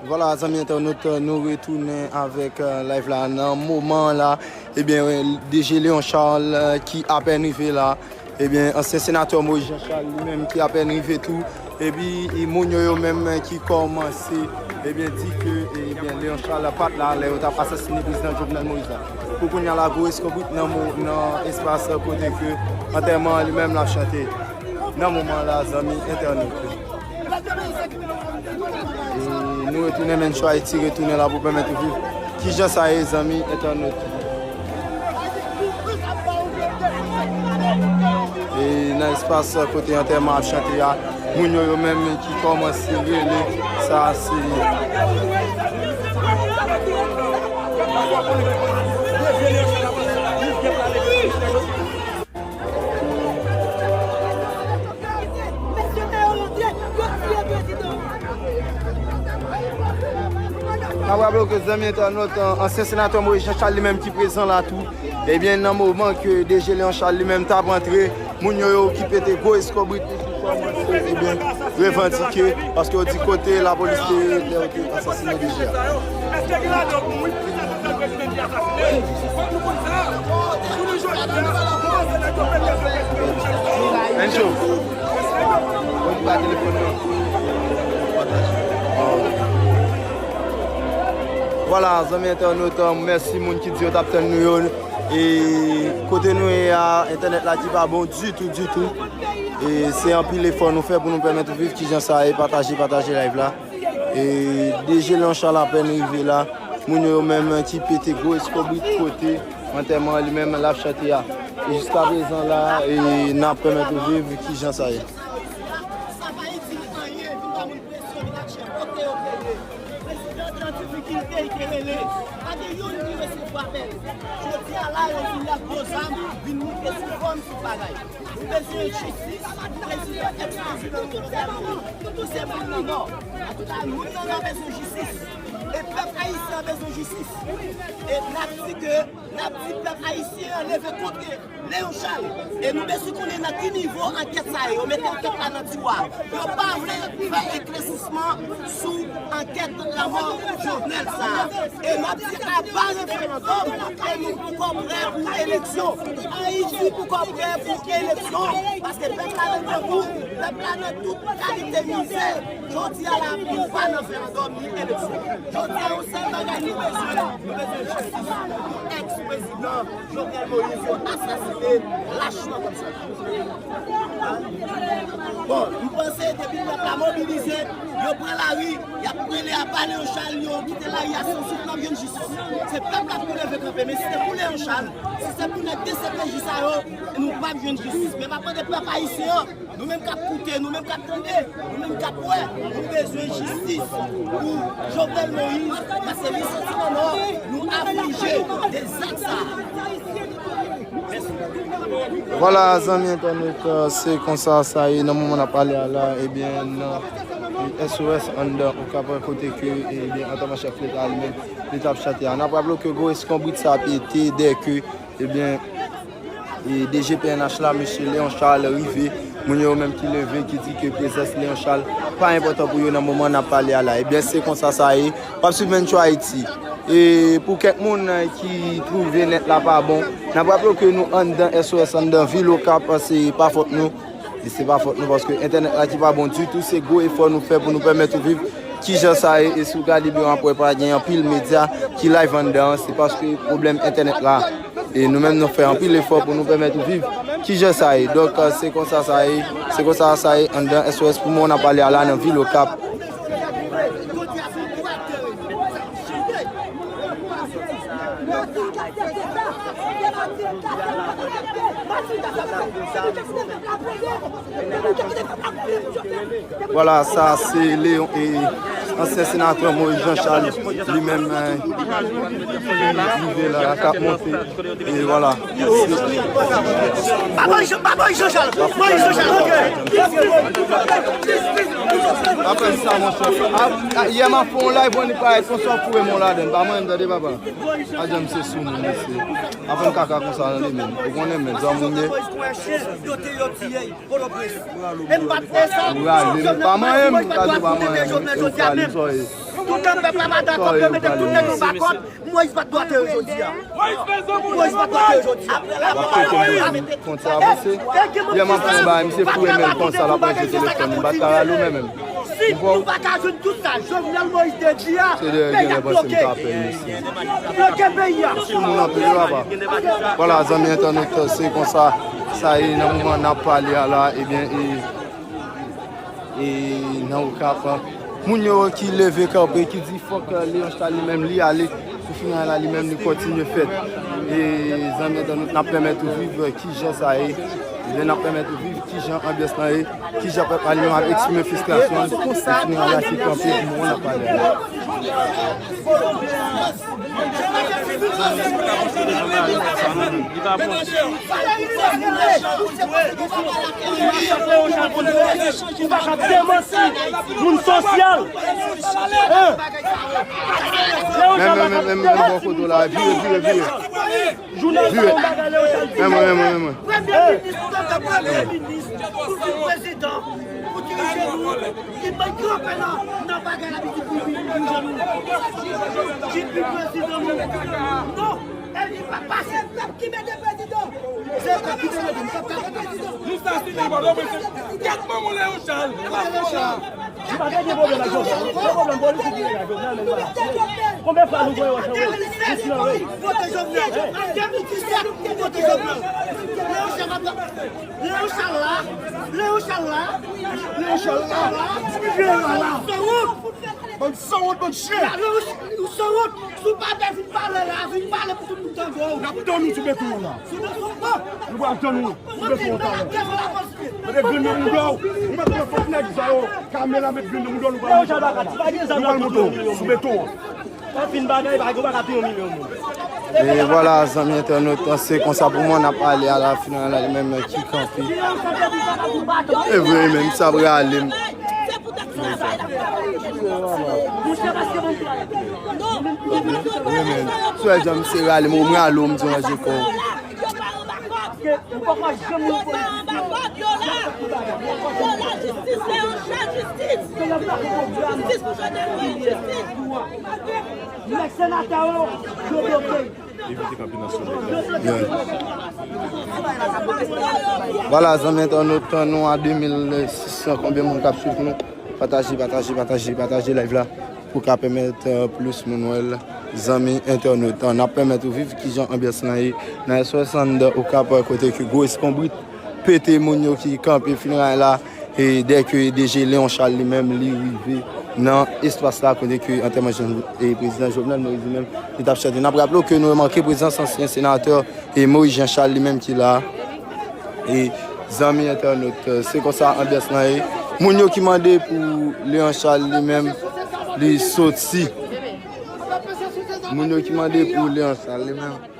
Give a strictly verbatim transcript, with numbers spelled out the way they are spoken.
Vwala, zanmi entènot, nou retounen avèk, euh, live la nan moman la. Ebyen, D G Léon Charles, euh, ki apèn rive la. Ebyen, ansyen senatè Moïse Jean Charles li menm ki apèn rive tou. Epi, e moun yo, yo menm ki kòmanse, ebyen, di ke, ebyen, Léon Charles pa t la lè yo t ap asasine prezidan Jovenel Moïse la. Pou kounye a la, gwo eskonbrit nan mo-, nan espas kote ke antèman an li menm l ap chante. Nan moman la, zanmi entènot yo. E nou retounen, Mencho Haiti retounen la pou pèmèt ou viv. Kijan sa ye, zanmi entènot? E nan espas kote antèman ap chante a, moun yo, yo menm ki kòmanse rele, sa se N ap raple w ke zanmi entènot, ansyen senatè Moïse Jean Charles li menm ki prezan la tou. Ebyen, nan moman ke D G Léon Charles li menm t ap antre, moun yo, yo ki pete gwo eskonbrit, yo kòmanse, ebyen, revandike, paske yo di kote lapolis te ye lè yo te asasine D G a. Encho. Mwen pa telefòn nan. Vwala, zanmi entènot, mèsi moun ki di yo t ap tann nou yo. E kote nou ye a, entènèt la ki pa bon ditou, ditou. E se anpil efò nou fè pou nou pèmèt ou viv kijan sa ye, pataje, pataje live la. E D G Léon Charles apèn rive la. Moun yo menm ki pete gwo eskonbrit kote antèman an li menm l ap chante a. E jiskaprezan la, e n ap pèmèt ou viv kijan sa ye. Sa pa itil anyen, vin pa moun presyon, vin ak chèf. Kote yo te ye? Prezidan te nan difikilte, li te rele. Pa gen youn ki resevwa apèl. Jodi a la, yo vin ak gwo zam, vin moute sou fòm, sou bagay. Nou bezwen jistis pou prezidan, èks prezidan nou, Jovenel Moïse. Tout se moun nan mò. Antouka, moun nan mò bezwen jistis. E pèp ayisyen an bezwen jistis. E n ap di ke, n ap di pèp ayisyen an leve kont Léon Charles. E nou bezwen konnen nan ki nivo ankèt sa ye. Yo mete ankèt la nan tiwa. Yo pa vle fè eklèsisman sou ankèt lanmò Jovenel sa a. E n ap di aba referandòm, e nou poko prè pou eleksyon. Ayiti poko prè pou eleksyon. Paske pèp la nan grangou, pèp la nan tout kalite mizè. Jodi a la, nou pa nan referandòm ni eleksyon. Jodi a, yon sèl bagay nou bezwen, nou bezwen jistis pou èks prezidan Jovenel Moïse yo asasine lachman konsa. Bon, m panse depi pèp la mobilize, yo pran lari, y ap rele aba Léon Charles, yo kite lari a san souf, n ap jwenn jistis. Se pèp la pou leve kanpe, men si se pou Léon Charles, si se pou nèg D C P J sa yo, nou p ap jwenn jistis. Men m ap mande pèp ayisyen an, nou menm k ap koute, nou menm k ap tande, nou menm k ap wè, nou bezwen jistis pou Jovenel Moïse, paske li soti nan nò, nou aflije de zak sa a. Vwala, zanmi entènot, se konsa sa ye nan moman n ap pale a la, ebyen, nan S O S anndan Okap, kote ke, ebyen, antèman chèf leta li menm, li t ap chante a. N ap raple w ke gwo eskonbrit sa pete dèke, ebyen, e D G P N H la, mesye Léon Charles rive, moun yo menm ki leve, ki di ke prezans Léon Charles pa enpòtan pou yo nan moman n ap pale a la. Ebyen, se konsa sa ye. W ap swiv Mencho Haiti. E pou kèk moun, eh, ki twouve nèt la pa bon, n ap raple w ke nou anndan S O S, anndan vil Okap, se pa fòt nou. E se pa fòt nou, paske entènèt la ki pa bon ditou, se gwo efò nou fè pou nou pèmèt ou viv kijan sa ye. E si w gade byen w ap wè pa gen anpil medya ki live anndan an, se paske pwoblèm entènèt la. E nou menm nou fè anpil efò pou nou pèmèt ou viv kijan sa ye. Donk, eh, se konsa sa ye, se konsa sa ye anndan S O S pou moman n ap pale a la nan vil Okap. Vwala, sa se Léon e ansyen senatè Moïse Jean Charles, li menm, eh, rive la, k ap monte. E vwala. Pa ban Jean, pa ban Jean Charles. Ban Jean Charles. Apre sa, monchè. A, a, yè m ap fè yon live, mwen li parèt konsa, w foure men w ladann. Pa mwen menm, tande, papa. A, janm se sou moun, mesye. Apre m kaka konsa, tande, men. Ou konnen, men, jan moun ye. Yo te yo tiye. Pòtoprens. E m pa t fè sa. Ou rale, men pa manyen m, m ka di w pa manyen m, e w prale. Toutan pèp la pa dakò pou yo mete tout nèg anba kòd, Moyiz pa t dwe antere jodi a. Moyiz pa t dwe antere jodi a. Apre la, w ap pete moun konn sa avanse. Yè m ap fè yon bagay, misye foure men l konsa, l ap ranje telefòn li, m pa t ka rale w menm menm. Si nou pa ka jwenn tout sa Jovenel Moïse te di a, peyi a bloke. Bloke peyi a. Tout moun anpil, papa. Vwala, zanmi entènot, se konsa sa ye nan moman n ap pale a la, ebyen, e, e nan Okap, moun yo ki leve kanpe, ki di fòk, e, Léon Charles li menm li ale pou finalay la, li menm li kontinye fèt. E zanmi entènot, n ap pèmèt ou viv, e, kijan sa ye. Ebyen, n ap pèmèt ou viv kijan anbyans lan ye, kijan pèp la li menm ap eksprime fristrasyon l, e finalay la ki kanpe pou moman n ap pale a la. Ou pa ka demanti moun sosyal. Hein? Menm, menm, menm, menm, menm bò kote w la. Vire, vire, vire. Vire. Menm mwen, menm mwen, menm mwen. Premye minis, premye minis, pou vin prezidan, pou dirije nou, li bay gran pè nan, nan bagay la, li di pou vin dirije nou. Li vin prezidan nou. Non, e li pa pase. Se pèp ki mete prezidan. Se pèp ki mete prezidan. Nou sa si nan bò, non, men se gad manman Léon Charles. Nou pa gen pwoblèm ak Jovenel. Se pwoblèm politik nou gen ak Jovenel menm la. Konbyen fwa nou voye w ansanm? Vote Jovenel. An de mil disèt, nou vote Jovenel. Léon Charles ap la. Léon Charles la. Léon Charles la. Léon Charles la. Léon Charles la. Sanwont. Bann sanwont, bann chen. Léon Charles, ou sanwont. Si w pa vle vin pale la, vin pale pou tout moun tande w. N ap tann ou sou beton an la. Sou beton an. Nou pral tann ou sou beton an talè. Mete grenn nan mouda w. Ou mèt pran fòk nèg sa yo. Kamera met grenn nan mouda w, nou pral mete w. Nou pral mete w sou beton an. Anpil bagay, bagay, ou pa ka touye yon milyon moun. E vwala, zanmi entènot, se konsa pou mwen n ap pale a la final la, li menm ki kanpe. E vre, menm sa ap rale m. Wi, men. Sou jan misye rale m, ou m rale w, m di w ranje kò w. Yo pa anba kòd, yo la. Yo pa anba kòd, yo la. Jistis, Léon Charles, jistis. Jistis pou Jovenel Moïse, jistis. Nèg senatè yo, yo bloke. Evite kanpe nan solèy la. Vwala, zanmi entènot, nou a de mil sis san konbyen moun k ap swiv nou. Pataje, pataje, pataje, pataje live la pou ka pèmèt, euh, plis moun wè l. Zanmi entènot, n ap pèmèt ou viv kijan anbyans lan ye nan S swasannde Okap, kote ke gwo eskonbrit pete, moun yo ki kanpe finalay la, e dèke D G Léon Charles li menm li rive nan espas la kote ke antèman Jan-, e prezidan Jovenel Moïse li menm li t ap chante. N ap raple w ke nou remake prezans ansyen senatè e Moïse Jean Charles li menm ki la. E zanmi entènot, se konsa anbyans lan ye. Moun yo ki mande pou Léon Charles li menm, li soti. Moun yo ki mande pou Léon Charles li menm.